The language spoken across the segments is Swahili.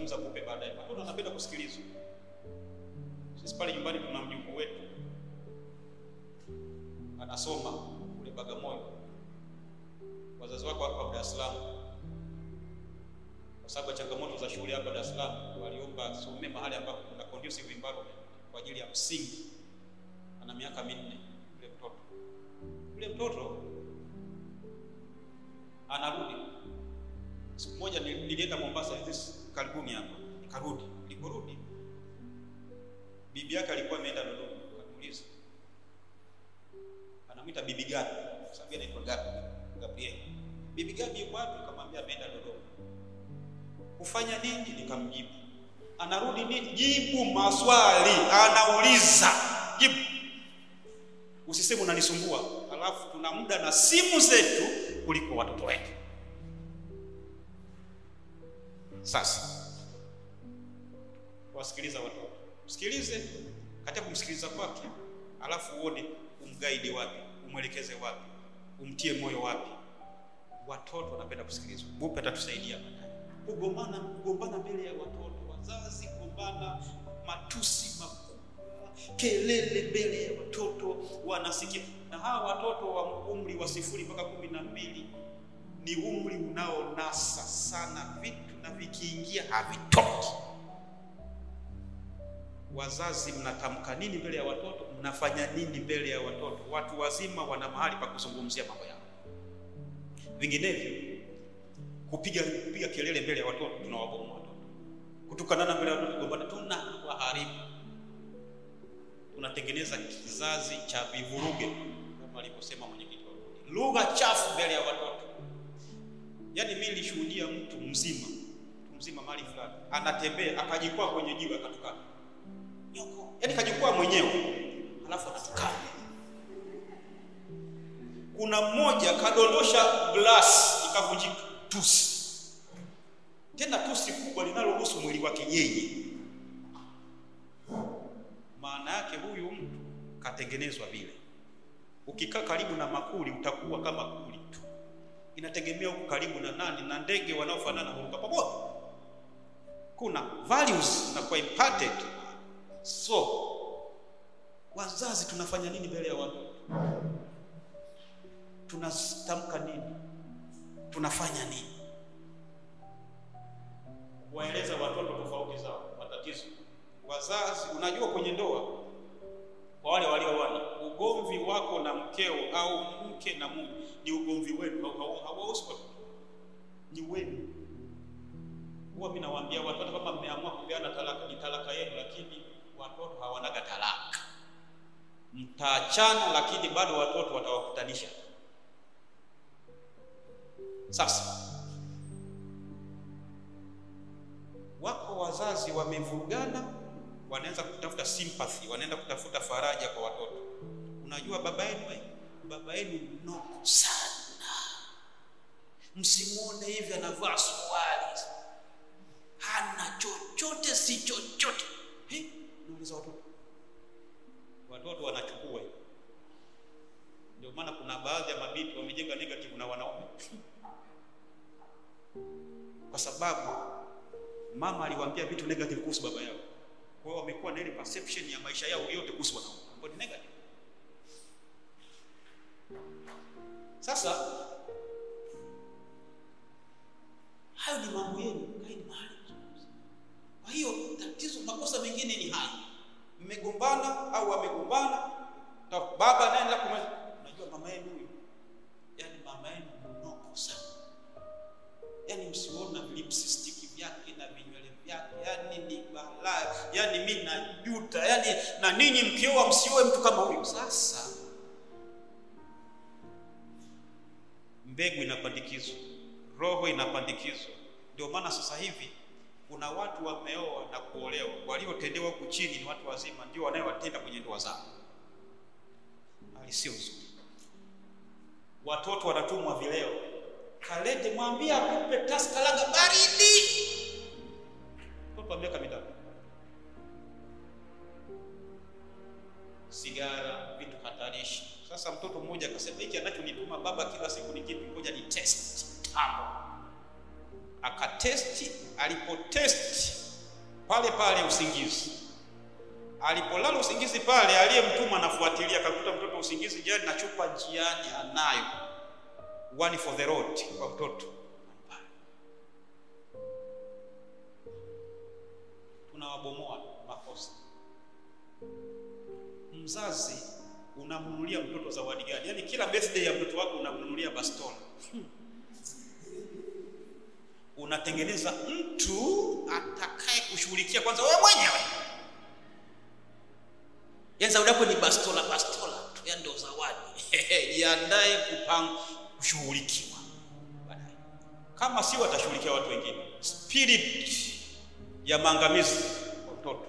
Atazungumza Bupe baadaye. Watoto wanapenda kusikilizwa. Sisi pale nyumbani tuna mjukuu wetu anasoma kule Bagamoyo, wazazi wake wako Dar es Salaam. Kwa sababu ya changamoto za shule hapa Dar es Salaam, waliomba asome mahali ambapo kuna conducive environment kwa ajili ya msingi. Ana miaka 4 yule mtoto. Yule mtoto anarudi. Siku moja nilienda Mombasa this karibuni hapa, nikarudi. Niliporudi bibi yake alikuwa ameenda Dodoma, akaniuliza. Anamuita bibi Gabi, kwa sababu anaitwa Gabi, Gabriel. Bibi Gabi yuko wapi? Nikamwambia ameenda Dodoma. Kufanya nini? Nikamjibu. Anarudi nini? Jibu maswali, anauliza. Jibu. Usiseme unanisumbua. Alafu tuna muda na simu zetu kuliko watoto wetu. Sasa wasikiliza watoto. Msikilize katika kumsikiliza kwake, alafu uone umguide wapi, umwelekeze wapi, umtie moyo wapi. Watoto wanapenda kusikilizwa. Bupe atatusaidia baadaye. Kugombana mbele ya watoto, wazazi kugombana, matusi makubwa, kelele mbele ya watoto wanasikia. Na hawa watoto wa umri wa 0 mpaka 12 ni umri unaonasa sana vitu, na vikiingia havitoki. Wazazi mnatamka nini mbele ya watoto? Mnafanya nini mbele ya watoto? Watu wazima wana mahali pa kuzungumzia mambo yao. Vinginevyo kupiga kelele mbele ya watoto tunawabomoa watoto. Kutukanana mbele ya watoto, kugombana, tunawaharibu. Tunatengeneza kizazi cha vivuruge kama alivyosema mwenyekiti wa bodi. Lugha chafu mbele ya watoto. Yaani mimi nilishuhudia mtu mzima mahali fulani anatembea akajikwaa kwenye jiwe akatukana. Nyoko. Yaani kajikwaa mwenyewe alafu anatukana. Kuna mmoja kadondosha glass ikavunjika, tusi. Tena tusi kubwa linalohusu mwili wake yeye. Maana yake huyu mtu katengenezwa vile. Ukikaa karibu na makuli utakuwa kama kuli tu. Inategemea uko karibu na nani, na ndege wanaofanana huruka pamoja. Kuna values na kwa imparted. So wazazi tunafanya nini mbele ya watoto? Tunatamka nini? Tunafanya nini? Waeleza watoto tofauti zao, matatizo. Wazazi, unajua kwenye ndoa, kwa wale walioana, ugomvi wako na mkeo au mke na mume ni ugomvi wenu, hauhusu watoto. Ni wenu. Huwa mimi nawaambia watu, hata kama mmeamua kupeana talaka, ni talaka yenu, lakini watoto hawanaga talaka. Mtaachana lakini bado watoto watawakutanisha. Sasa wako wazazi wamevurugana, wanaanza kutafuta sympathy, wanaenda kutafuta faraja kwa watoto. Unajua baba yenu mnoko sana. Msimuone hivi anavaa suruali. Hana chochote si chochote. Nauliza watoto. Watoto wanachukua. Ndio maana kuna baadhi ya mabinti wamejenga negative na wanaume. Kwa sababu mama aliwaambia vitu negative kuhusu baba yao. Kwa hiyo wamekuwa na ile perception ya maisha yao yote kuhusu wanaume ambayo ni negative. Sasa hayo ni mambo yenu, kaeni mahali mzungumze. Kwa hiyo tatizo, makosa mengine ni haya. Mmegombana au wamegombana, baba anaenda kumwambia, unajua mama yenu huyo, yaani mama yenu mnoko sana. Yaani msiona lipstick vyake na vinywele vyake, yaani ni balaa, yaani mimi najuta, yaani na ninyi mkioa msioe mtu kama huyo. Sasa mbegu inapandikizwa, roho inapandikizwa. Ndio maana sasa hivi kuna watu wameoa na kuolewa, waliotendewa huku chini ni watu wazima, ndio wanayowatenda kwenye ndoa zao. Hali sio nzuri. Watoto wanatumwa vileo. Kalete, mwambie akupe Tusker lager baridi. Mtoto wa miaka 3. Sigara, vitu hatarishi. Sasa mtoto mmoja akasema, hiki anachonituma baba kila siku ni kipi? Ngoja ni test. Hapo. Akatest. Akatesti, alipotesti pale pale usingizi. Alipolala usingizi pale, aliyemtuma anafuatilia, akakuta mtoto usingizi njiani na chupa njiani anayo. One for the road kwa mtoto. Tunawabomoa makosa. Mzazi unamnunulia mtoto zawadi gani? Yaani kila birthday ya mtoto wako unamnunulia bastola. Unatengeneza mtu atakaye kushughulikia kwanza wewe mwenyewe. Yaani zawadi yako ni bastola, bastola tu, yaani ndio zawadi. Jiandae kupanga kushughulikiwa baadaye. Kama si watashughulikia watu wengine. Spirit ya maangamizi kwa mtoto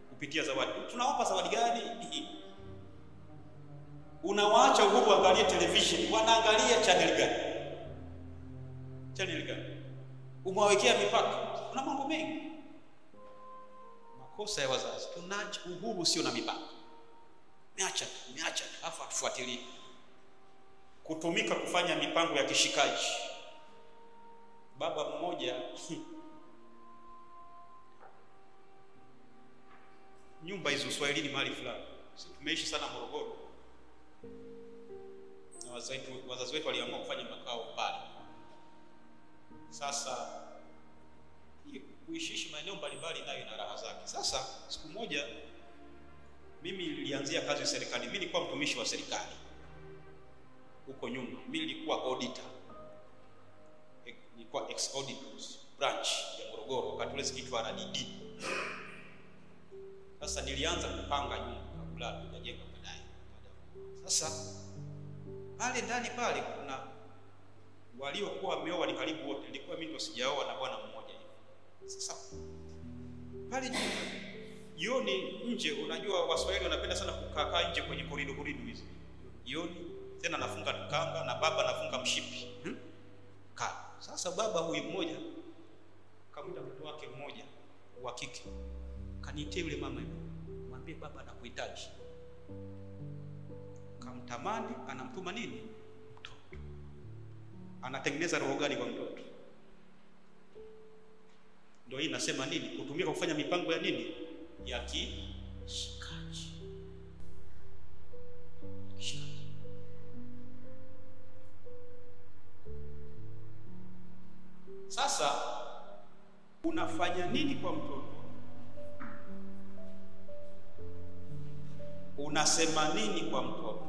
kupitia zawadi. Tunawapa zawadi gani? Unawaacha uhuru angalie television, wanaangalia channel gani? Channel gani? Umewawekea mipaka. Kuna mambo mengi. Makosa ya wazazi. Tunaacha uhuru sio na mipaka. Meacha, meacha, afa tufuatilie. Kutumika kufanya mipango ya kishikaji. Baba mmoja nyumba hizo Uswahilini mahali fulani. Sisi tumeishi sana Morogoro. Na wazazi wetu waliamua kufanya makao pale. Sasa kuishishi maeneo mbalimbali nayo ina raha zake. Sasa siku moja mimi nilianzia kazi serikali. Mimi nilikuwa mtumishi wa serikali huko nyuma. Mimi nilikuwa auditor. Nilikuwa ex auditors branch ya Morogoro, wakati ule zikiitwa RDD. Sasa nilianza kupanga nyumba kabla tujajenga baadaye. Sasa pale ndani pale kuna waliokuwa wameoa ni karibu wote. Nilikuwa mimi ndo sijaoa na bwana mmoja hivi. Sasa pale jioni nje, unajua Waswahili wanapenda sana kukaa nje kwenye korido korido hizi. Jioni tena nafunga kanga na baba nafunga mshipi. Kaa. Sasa baba huyu mmoja kamuita mtoto wake mmoja wa kike. Kaniitie yule mama yule. Mwambie baba anakuhitaji. Kamtamani, anamtuma nini? Mtoto. Anatengeneza roho gani kwa mtoto? Ndio hii nasema nini? Kutumika kufanya mipango ya nini? Ya kishikaji. Kishikaji. Sasa unafanya nini kwa mtoto? Unasema nini kwa mtoto?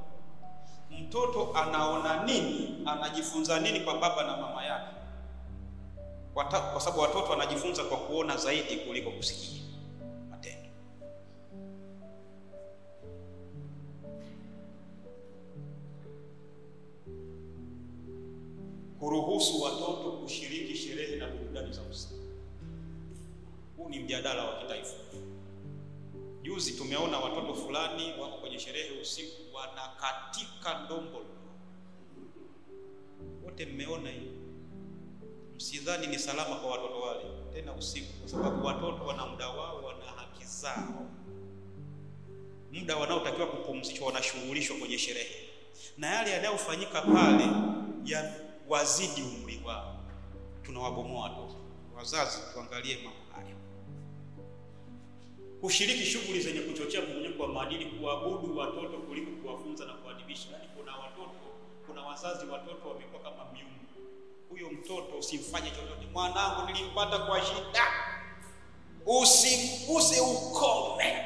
Mtoto anaona nini? Anajifunza nini kwa baba na mama yake? Kwa sababu watoto wanajifunza kwa kuona zaidi kuliko kusikia matendo. Kuruhusu watoto kushiriki sherehe na burudani za usiku. Huu ni mjadala wa kitaifa. Juzi tumeona watoto fulani wako kwenye sherehe usiku wanakatika ndombo. Wote mmeona hiyo. Msidhani ni salama kwa watoto wale tena usiku, kwa sababu watoto wana muda wao, wana haki zao. Muda wanaotakiwa kupumzishwa wanashughulishwa kwenye sherehe. Na yale yanayofanyika pale ya wazidi umri wao. Tunawabomoa watoto. Wazazi tuangalie mambo hayo. Kushiriki shughuli zenye kuchochea mmomonyoko wa maadili, kuabudu watoto kuliko kuwafunza na kuadibisha. Yaani kuna watoto, kuna wazazi watoto wamekuwa kama miungu. Huyo mtoto usimfanye chochote. Mwanangu nilimpata kwa shida. Usimguse, ukome.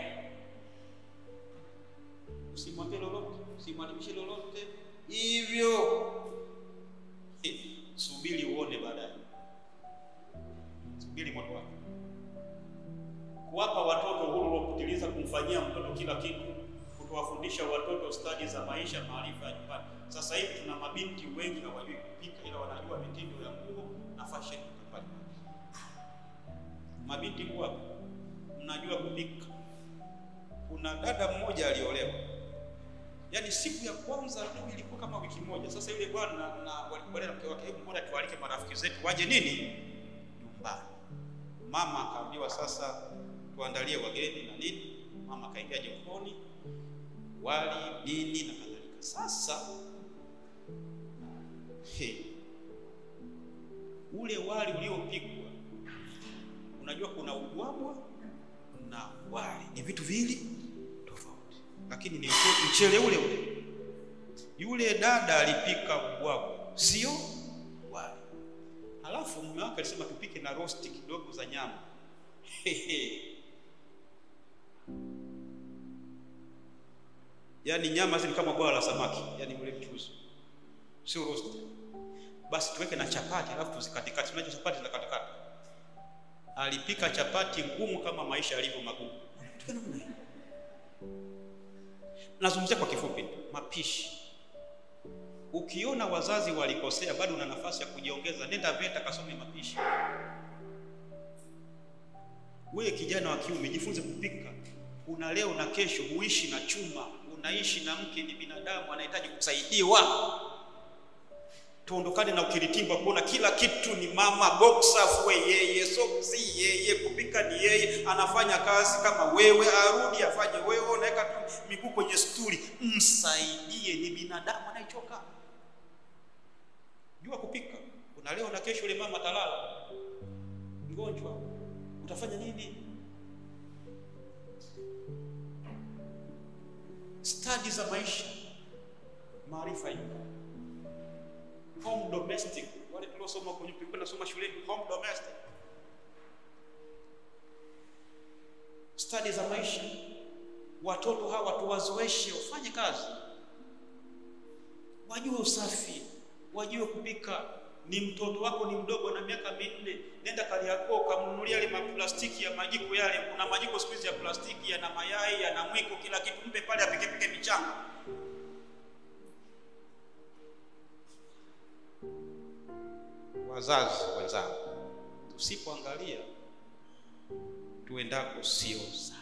Usimwambie lolote, usimwadibishe lolote. Hivyo subiri uone baadaye. Subiri moto wako. Kuwapa watoto uhuru wa kutiliza, kumfanyia mtoto kila kitu, kutowafundisha watoto stadi za maisha, maarifa ya nyumbani. Sasa hivi tuna mabinti wengi hawajui kupika, ila wanajua mitindo ya nguo na fashion mbalimbali. Mabinti huwa mnajua kupika. Kuna dada mmoja aliolewa. Yaani siku ya kwanza tu ilikuwa kama wiki moja. Sasa yule bwana na walikubaliana mke wake, hebu mbona tualike marafiki zetu waje nini nyumbani. Mama akaambiwa sasa tuandalie wageni na nini. Mama akaingia jikoni, wali nini na kadhalika. Sasa Ule wali uliopikwa, unajua kuna ubwabwa na wali, ni vitu viwili tofauti, lakini ni mchele ule ule. Yule dada alipika ubwabwa, sio wali. Halafu mume wake alisema tupike na rosti kidogo za nyama. Yaani nyama zile kama bwawa la samaki, yaani ule mchuzi, sio rosti. Basi tuweke na chapati, alafu tuzikatikati. Unajua chapati zinakatakata. Alipika chapati ngumu kama maisha yalivyo magumu. Nazungumzia kwa kifupi mapishi. Ukiona wazazi walikosea, bado una nafasi ya kujiongeza. Nenda VETA kasome mapishi. Wewe kijana wa kiume, jifunze kupika. Una leo na kesho, huishi na chuma, unaishi na mke, ni binadamu anahitaji kusaidiwa. Tuondokane na ukiritimba kuona kila kitu ni mama, boxer fue yeye, soksi yeye, kupika ni yeye, anafanya kazi kama wewe, arudi afanye wewe, unaweka tu miguu kwenye stuli. Msaidie, ni binadamu anayechoka. Jua kupika. Una leo na kesho yule mama atalala mgonjwa, utafanya nini? Stadi za maisha, maarifa hiyo. Home domestic, wale tuliosoma kwenye tulikuwa tunasoma shuleni, home domestic. Stadi za maisha. Watoto hawa tuwazoeshe wafanye kazi, wajue usafi, wajue kupika. Ni mtoto wako ni mdogo na miaka 4, nenda Kariakoo kamnunulia yale maplastiki ya majiko yale. Kuna majiko siku hizi ya plastiki, yana mayai, yana mwiko, kila kitu. Mpe pale apike pike michanga. Wazazi wenzangu, tusipoangalia tuendako sio sawa.